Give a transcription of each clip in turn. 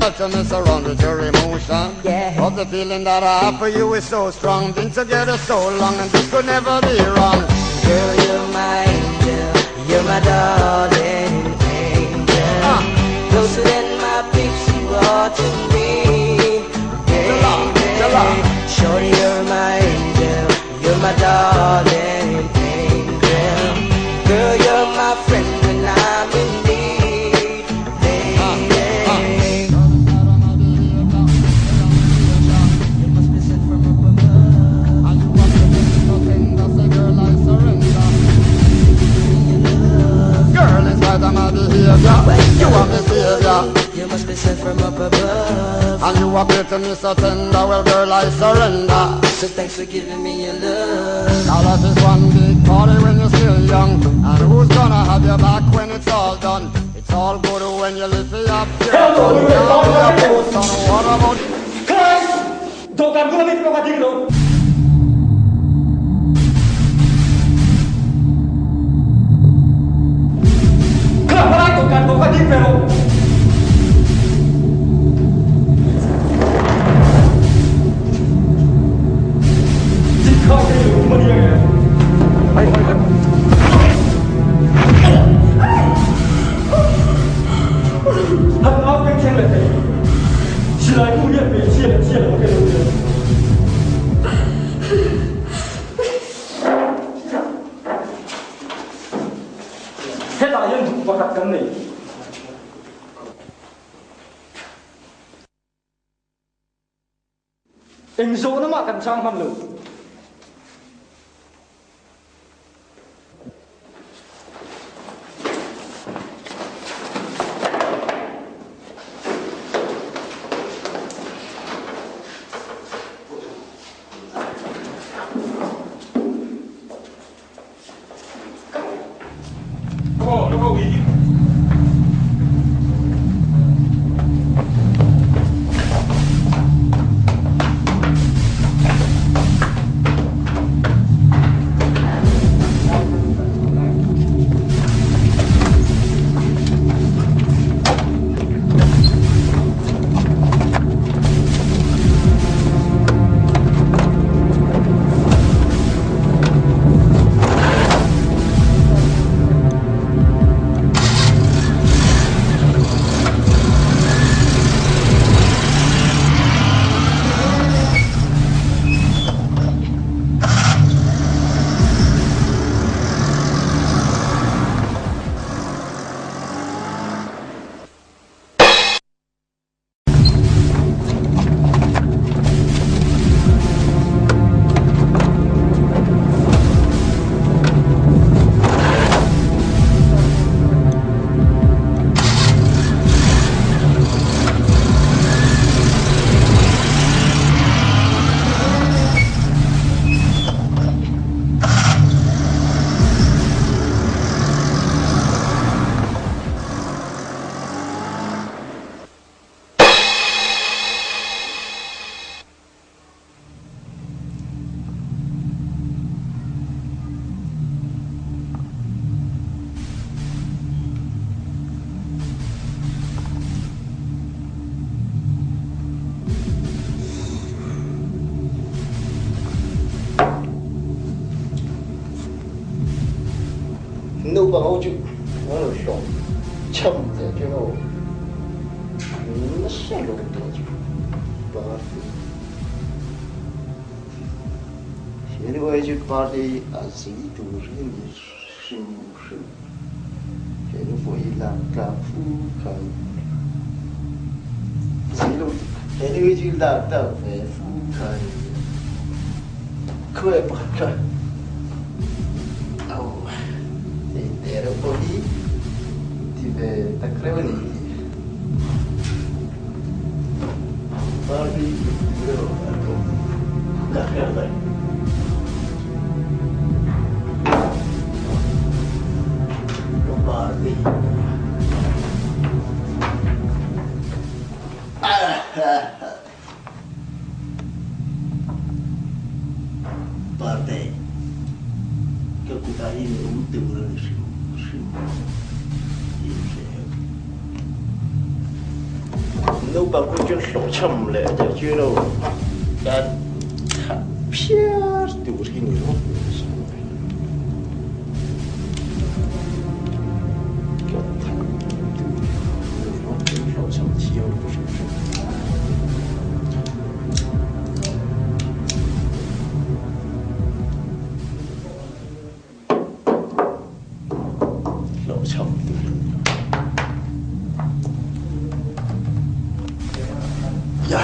Capture me, surround with your emotion. Yeah. But the feeling that I have for you is so strong. Been together so long, and this could never be wrong. Girl, you're my angel. You're my darling angel. Closer than my peeps, you are to me. Jala, jala. Baby. Shorty, you're my angel. You're my darling angel. Girl, you're my friend when I'm in need. Baby. You must be sent from up above. And you want to be so tender, say girl, I surrender. Girl, in spite of my behavior, you are my savior. You must be sent from up above. And you appear to me so tender, well girl, I surrender. So thanks for giving me your love. Now life is one big party when you're still young. And who's gonna have your back when it's all done? It's all good when you live it up. What about Guys, dawhkan bula mi te pawh kha ding lo. Kha palai dawhkan pawh kha ding ve rawh. Zingkhai te i lo tum a ni ang em? Han au beng thleng leh thei. Silai bu hian hmeichhia leh chhia lo a ken lo nia. Hetah hian duh pakhat kan nei. Eng zawhna mah kan chang hman lo. Naupang ho chu an rawn hlawm cham teh chu ho nasa lo tawh chu party anyway chu party a zui tur hi a ni hrim hrim he nu pawh hi lak tlak fu khan zui lo anyway chu lak tlak ve fu khan khawi pakhat kha. Au hei te reuh pawh hi ti ve tak reuh a ni tih par hi ti reuh an awm tak reuh mai. Ka par te hi Parte, ka kutah hian i awm tur a ni hrim hrim tih i hre em? Naupang pawh chuan hlawhchham leh deuh chu lo kan that phiar tur hi ni rawh. Kan that tur hi ni rawh. Hlawhchham thiang lo hrim hrim. Hlawhchham tur hi ni rawh. Ya.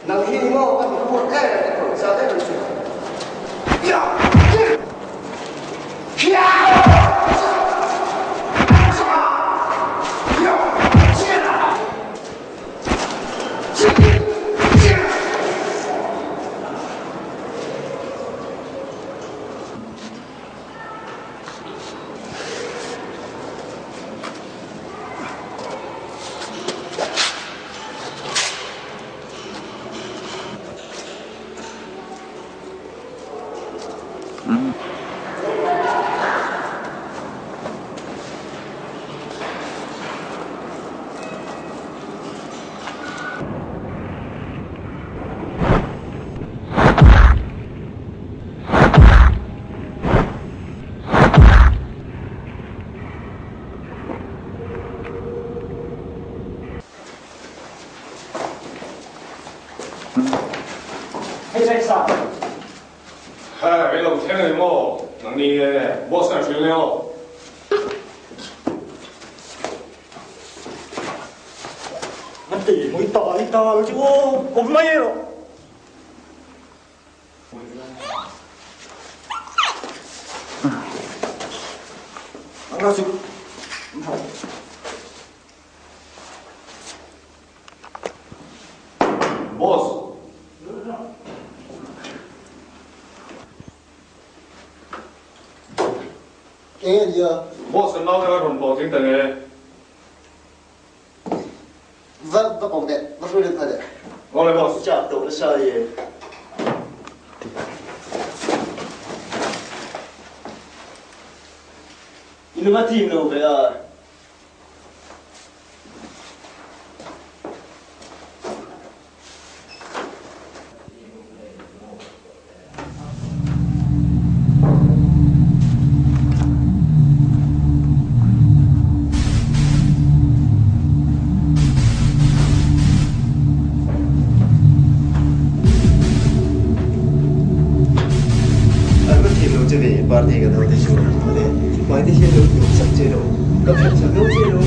Nang hi ni maw ka mi huat em ka thawn chak em chu. Hei sai sa. Hei, lo thleng ni maw? Nang ni e, boss kan hrilh nge aw. An ti mui ta i ta lo chu aw, awm mai erawh. Ang la chu. Boss. nia. Boss kan nau te kha rawn hlawhtling ta nge. Va va kawng deh, va hruai deuh kha deh. Awle boss. Chak tawh nasa e. In va team lo ve a. An va thim lo che ve party ka do te chu mawle hmai te hian lo hnuk sak che lo ka phelh sak lo che lo.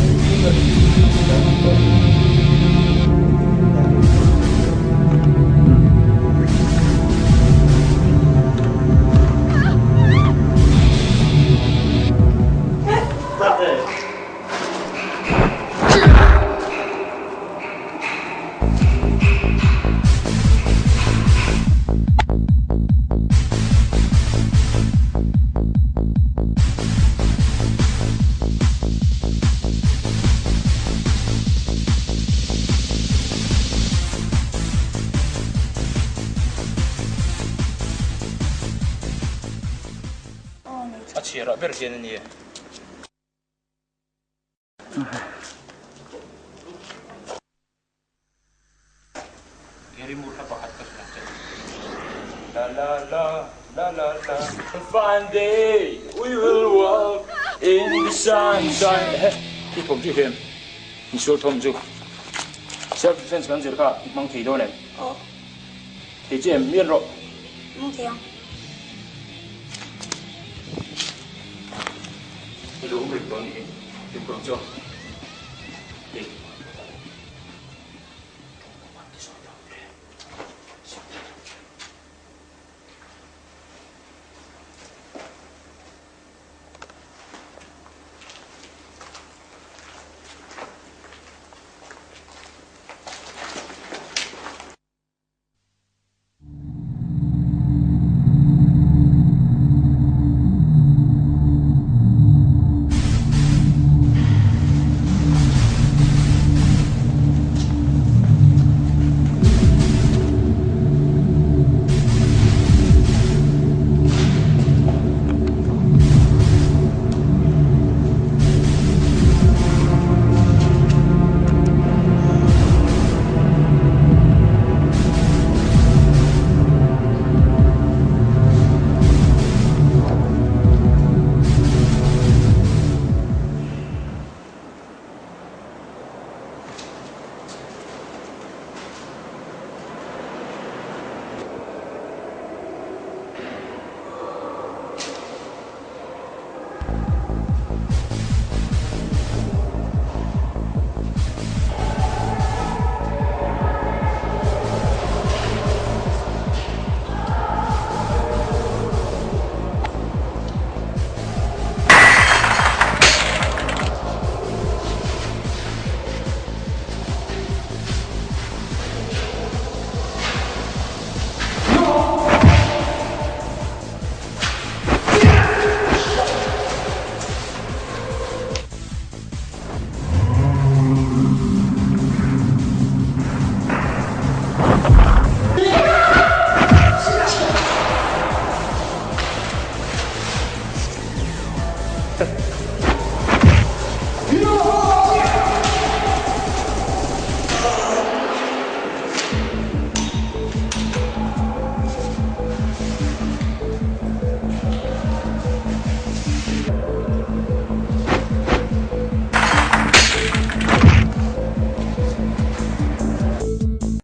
A chhiarah ber hian a ni e. Gary Moore kha pakhat ka hrilh ang che. La la la la la la A fine day we will walk in the sunshine Ehe, i thawm chu i hlem, insual thawm chu. Self defense kan zir kha i hmang thei dawn em? Aw. Thei che em? Mian rawh. Hmang thei ang. I lo awm reng dawn nih hi, fimkhur ang chu. Hei.